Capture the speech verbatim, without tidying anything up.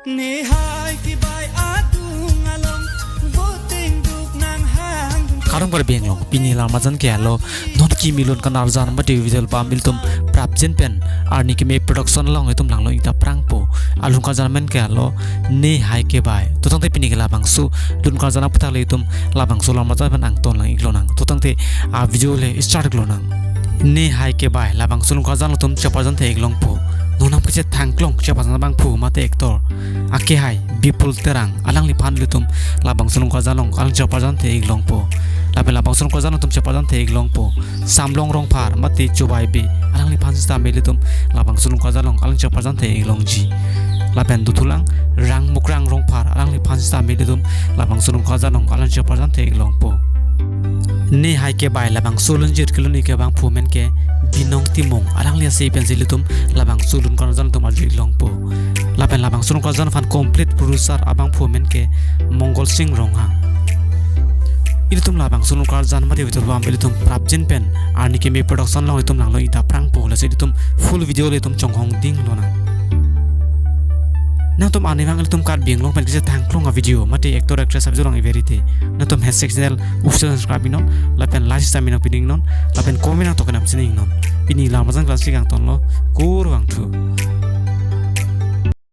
Nehai kebai adung along, voting duk nang hang. Kardom Karbi Anglong, pini la majan ke alo, non kimi lun karjan mate video album ilitum prapjin pen, arni keme production along itum langlo ingta prangpo. Alun karjan amen ke alo, Nehai kebai. To tangte pini ke labangso lun karjan aphuthak le itum labangso la majan pen angton lang iklonang. To tangte a video le start iklonang. Nehai kebai, labangso lun karjan atum cheparjan the iklongpo. Non aphi che thangklong cheparjan abangphu mate actor akehai Bipul Terang, alangliphan ilitum labangso lun karjan along alang cheparjan the iklongpo. Lapen labangso lun karjan atum cheparjan the iklongpo Samlong Rongphar mate Chubai Bey, alangliphan sitame ilitum labangso lun karjan along alang cheparjan the iklongji. Lapen dothulang Rangmukrang Rongphar, alangliphan sitame ilitum labangso lun karjan along alang cheparjan the iklongpo. Nehai kebai, labangso lunjir kelun-ik abangphu amen ke Binong Timung, alangli ase pensi ilitum labangso lun karjan atum arju iklongpo. Lapen labangso lun karjan aphan complete producer abangphu amen ke Mongol Sing Ronghang. Ilitum labangso lun karjan mate video album ilitum prapjin pen, arni keme production along itum langlo ingta prangpo, lasi ilitum full video le itum chonghong ding lonang. Nangtum arnivang ilitum Karbi Anglong pen kese thangklong a video mate actor actress abang along iverite, nangtum hashtag channel official subscribe iknon, lapen like sitame nangpining non, lapen comment nangtokenap sining non. Pini la majan class si kangtonlo, kurvangthu.